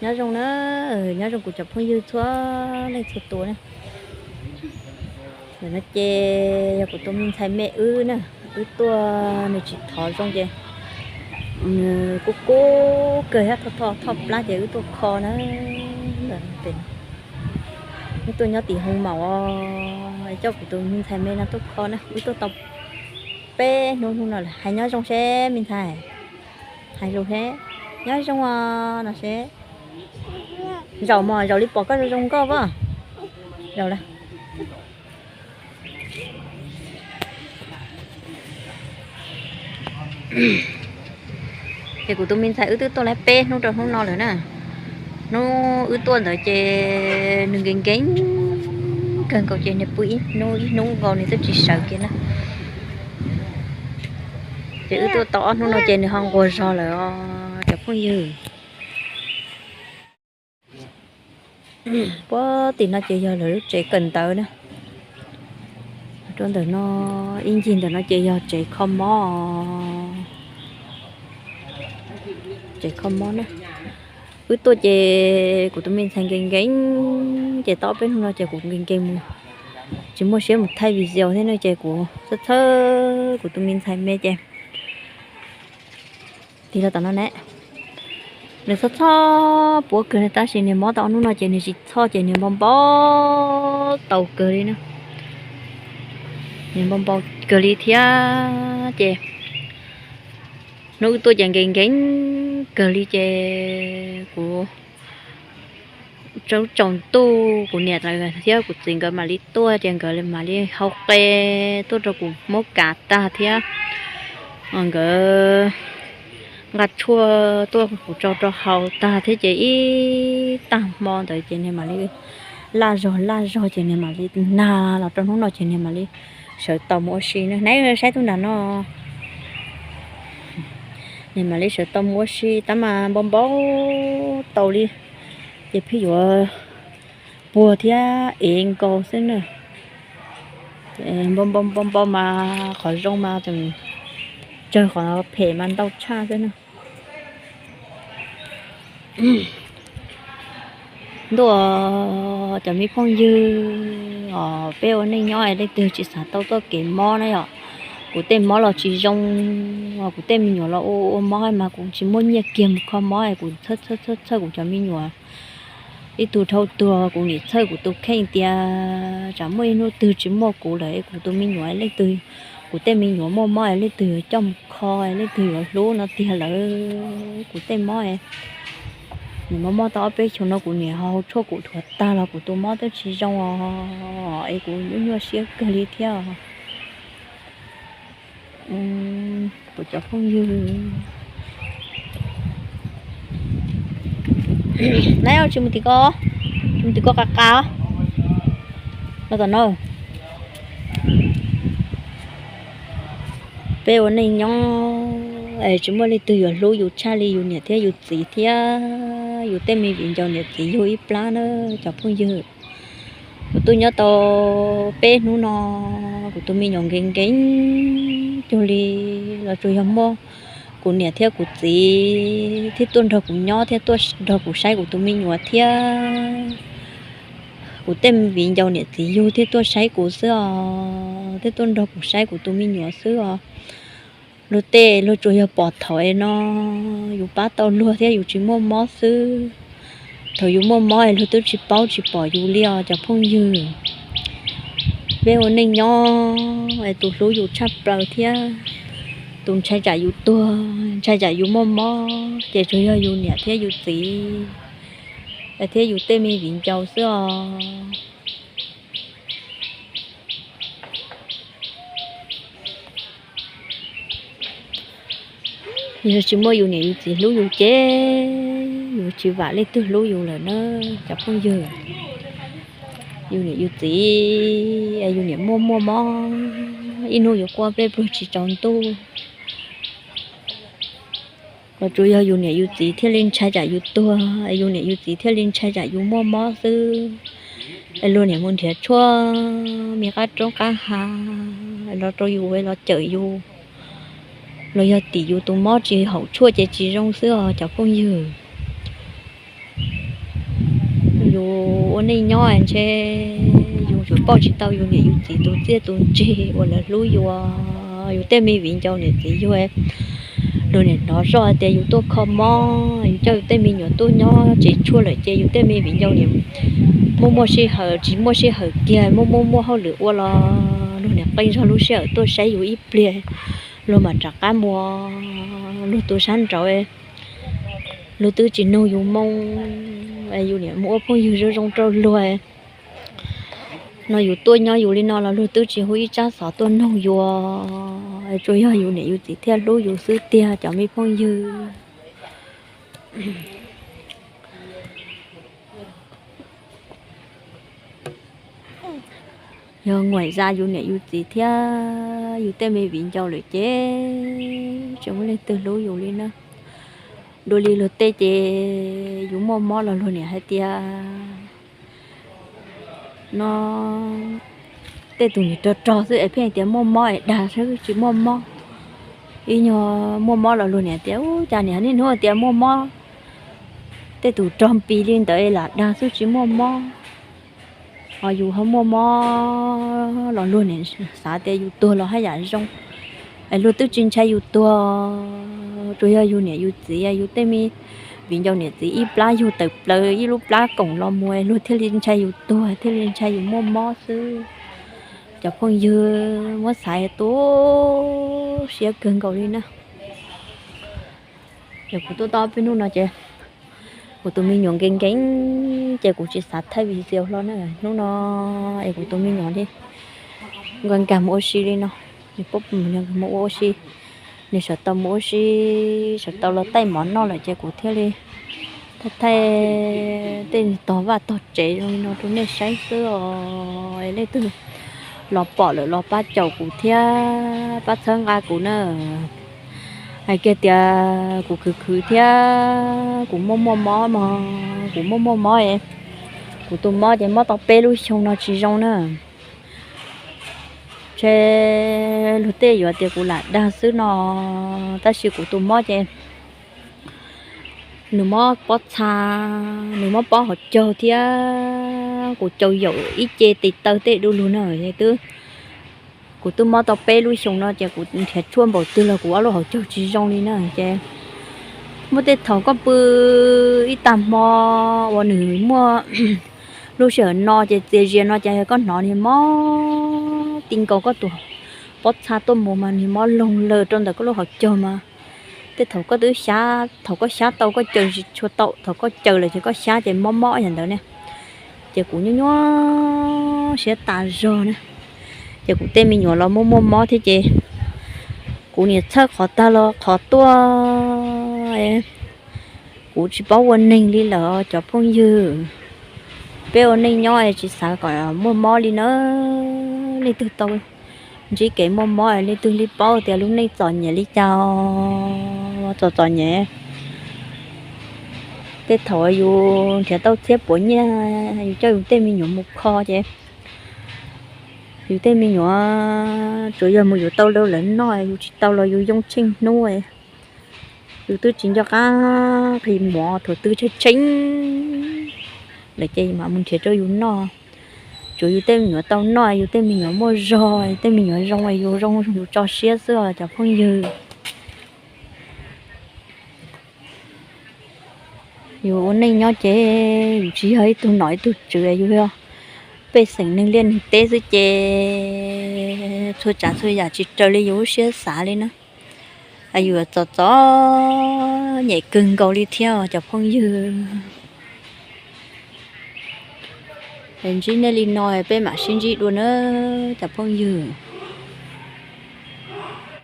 Nyob zoo na, nyob zoo kuv cov phooj ywg txhua leej txhua tus na. Ntawm no ces yog kuv tus me ntxhais me wb na, wb tuaj nws tsis thov zoo ces nws kub kub kawg thiab, thoj thoj plab ces wb tuaj kho na. Wb tuaj nyob tim hoo maum, coj kuv tus me ntxhais me no tuaj kho na, wb tuaj tau peb hnub hnub no lawm. Hais nyob zoo seb me ntxhais, hais lus seb, nyob zoo os no seb. Zaum mos, zaum li pom koj zoo zoo nkauj as. Zaum lawm. Ces kuv tus me ntxhais wb twb tuaj lawm peb hnub rau hnub no lawm na. Hnub wb tuaj ntawd ces nws nkees nkees kawg nkaus ces nws pw ib hnub ib hnub nkaus nws twb tsis sawv kiag na. Ces wb tuaj tau ob hnub no ces nws ho nquag zog lawm os cov phooj ywg. Puag tim no ces yog lawv lub tsev kawm ntawv na. Rau ntawm no, ib ncig ntawm no ces yog tsev kho mob, tsev kho mob na. Wb tuaj ces kuv tus me ntxhais nkees nkees, ces tau ob peb hnub no ces kuv nkees nkees mus, tsis muaj siab mus thaij video thiab no ces kuv txhawj txhawj kuv tus me ntxhais me ces tig los tom no ne. Nws txhob txhob puav kawg li tab sis nws mob tau ob hnub no ces nws tsis txhoj ces nws npau npau taus kawg li na. Nws npau npau kawg li thiab ces hnub wb tuaj ces nkees nkees kawg li ces kuv tsaus tsaus ntuj kuv niam thiab kuv txiv nkawd mam li tuaj ces nkawd mam li hau qe tuaj rau kuv muab kav tag thiab nkawd nqa tshuaj tuaj kuv tso rau haus tag thiab ces ib tag hmo ntawd ces nws mam li laj zog laj zog ces nws mam li nag los rau hnub no ces nws mam li sawv tau mus ua si na. Neb saib tus nram no, nws mam li sawv tau mus ua si tab mas npau npau taus li ces pheej yuav puag thiab ev nkaus xwb na. Npau npau npau npau mas qhov zoo mas tseem tsawg, qhov phem mas ntau tshaj xwb na. Ntuj, cov me phooj ywg os, peb ua neej nyob es leej twg tsis xav tau txoj kev mob na yom. Kuv tej mob los tsis zoo, kuv tej me nyuam los ua ua mob mas kuv tsis muaj nyiaj kiag mus kho mob es kuv txhawj txhawj txhawj kuv cov me nyuam. Ib tug dhau tuag kuv nim txhawj kuv tus kheej tias tsam muaj ib hnub twg tsis muaj kuv lawm es kuv tus me nyuam leej twg, kuv tej me nyuam muaj mob es leej twg yuav coj mus kho, leej twg yuav hlub no tiag lawm. Kuv tej mob es nws mob mob tau ob peb xyoos no kuv nim haus tshuaj kuv dhuav tag los kuv tus mob twb tsis zoo os, es kuv nyuaj nyuaj siab kawg li thiab os. Kuv cov phooj ywg, neb tsis mus tim ko, tsis mus tim ko qa qa los tom no. Peb ua neej nyob es tsis muaj leej twg yuav hlub yus tshaj li yus niam thiab yus txiv thiab yus tej me viv ncaus niam txiv yug ib plab na cov phooj ywg. Kuv tuaj nyob tau peb hnub no, kuv tus me nyuam nkees nkees cuag li los tsuas yog muaj kuv niam thiab kuv txiv thiaj tuaj nrog kuv nyob thiab tuaj nrog kuv saib kuv tus me nyuam thiab kuv tej viv ncaus niam txiv yug thiaj tuaj saib kuv xwb os, thiaj tuaj nrog kuv saib kuv tus me nyuam xwb os. Luag tej luag tsuas yog pom thaum es no yus pab tau luag thiab yus tsis muaj mob xwb. Thaum yus muaj mob es luag twb tsis paub tsis pom yus li os cov phooj ywg. Peb ua neej nyob es tus hlub yus tshaj plaws thiab tus ntshai tsam yus tuag, ntshai tsam yus muaj mob ces tsuas yog yus niam thiab yus txiv thiab yus tej me viv ncaus xwb os. Yog tsis muaj yus niam yus txiv hlub yus ces yus tsis vam leej twg hlub yus lawm na cov phooj ywg. Yus niam yus txiv, yus niam muaj muaj mob, ib hnub yuav quaj peb pluag tsis tsaus ntuj. Los tsuas yog yus niam yus txiv thiaj li ntshai tsam yus tuag, yus niam yus txiv thiaj li ntshai tsam yus muaj mob xwb. Es luag niam mus nrhiav tshuaj me qab roob qab hav los rau yus, los cawm yus, los yog tim yus tus mob tsis haum tshuaj ces tsis zoo xwb os cov phooj ywg. Yus ua neej nyob ntshe yus yuav pauj tsis tau yus niam yus txiv tus txiaj tus ntsig uas lawv hlub yus. Yus tej me viv ncaus niam txiv yug, luag niam hnov zoj tias yus tuaj kho mob, yus coj yus tej me nyuam tuaj nyob tsev tshuaj lawm ces yus tej me viv ncaus niam muaj muaj sij hawm tsis muaj sij hawm kiag, muaj muaj muaj hauj lwm ua los luag niam qee zog lub sij hawm tuaj saib yus ib pliag, luag mam rov qab mus luag tus sab nraud. Luag twb tsis nug yus moo, yus niam mus ua phooj ywg zoo zoo rau luag. No yus tuaj nyob yus li no los luag twb tsis hu ib tsab xov tuaj nug yus, tsuas yog yus niam yus txiv thiaj hlub yus xwb tiag cov me phooj ywg. Yog nguaim zaj yus niam yus txiv thiab yus tej me viv ncaus lawm ces tsis muaj leej twg hlub yus li na. Dua li luag tej ces yus muaj mob los luag niam hais tias no tej tus niam rog rog xwb es pheej tias muaj mob es dag xwb tsis muaj mob. Ib nyuag muaj mob los luag niam tias ub cas niam niaj hnub tias muaj mob, tej tus rog npis li ntawd lam dag xwb tsis muaj mob. Ho yus ho muaj mob los luag niam xav tias yus tuag los haj yam zoo, es luag twb tsis ntshai yus tuag. Tsuas yog yus niam yus txiv, yus tej me viv ncaus niam txiv ib plab yug tawm plaws ib lub plab koom los mus luag thiaj li ntshai yus tuag thiaj li ntshai yus muaj mob xwb. Cov phooj ywg, muab xaiv tu siab kawg nkaus li na. Ces kuv tuaj tau peb hnub no ces kuv tus me nyuam nkees nkees ces kuv tsis xav thaij video hlo na. Hnub no es kuv tus me nyuam li nkaus nkag mus ua si li no, nws pab mus ua si, nws sawv tau mus ua si, sawv tau los taij mov noj lawm ces kuv thiaj li thaij thaij tej tog vaj tog tsev zoo li no rau nej saib xwb os. Leej twg los pom lawm los pab caum kuv thiab pab txhawb nqa kuv na. Hais kiag tias kuv khwv khwv thiab kuv muaj muaj mob mog, kuv muaj muaj mob, kuv tus mob ces mob tau peb lub xyoo no tsis zoo na. Ntshe luag tej yuav tias kuv lam dag xwb no, tab sis kuv tus mob ces nws mob pob txha, nws mob pob hauv caug thiab kuv caum yaum ib ce tes taw tej du lug na. Twb, kuv twb mob tau peb lub xyoos no ces kuv nrhiav tshuaj npaum twg los kuv ob lub hauv caug tsis zoo li na. Ces muaj tej thaum koj pw ib tag hmo uas nws muaj lub sij hawm no ces txias zias no ces koj hnov nws mob ti nkaus koj tus pob txha tuaj mus mas nws mob loog lawm rau ntawm koj lub hauv caug mas tej thaum koj twb xyab, thaum koj xyab tau koj caws tsis tshua tau, thaum koj caws lawm ces koj xyab ces mob mob yam ntawd ne. Ces kuv nyuaj nyuaj siab tas zog na. Ces kuv tej me nyuam los muaj muaj mob thiab ces kuv niam txhawj qhov tag los qhov tuaj, kuv tsis paub ua neeg li lawm cov phooj ywg. Peb ua neej nyob es tsis xav kom muaj mob li na. Leej twg tau ntsib kev muaj mob es leej twg li paub tias lub neej txom nyem li cas, txom txom nyem. Tej thaum yus nrhiav tau txhiab puav nyiaj yus coj yus tej me nyuam mus kho ces yus tej me nyuam tsuas yog mus yuav tau rau lawv noj, yus tsis tau los yus yoo tsheej hnub. Yus twb tsis nco qab qhis mov thaum twg tsheej tsheej lawm ces mam mus nrhiav rau yus noj. Tsuas yus tej me nyuam tau noj, yus tej me nyuam muaj zog, yus tej me nyuam zoo, yus zoo yus tso siab xwb os cov phooj ywg. Yus ua neej nyob ces yus tsis yog ib tug nom ib tug tswv, yus yog pej xeem neeg liaj neeg teb xwb ces txhua tsav txhua yam tsis raws li yus lub siab xav li na. Yus txom txom nyem kawg nkaus li thiab cov phooj ywg. Ntsib nej li no peb mam sib ntsib dua na cov phooj ywg.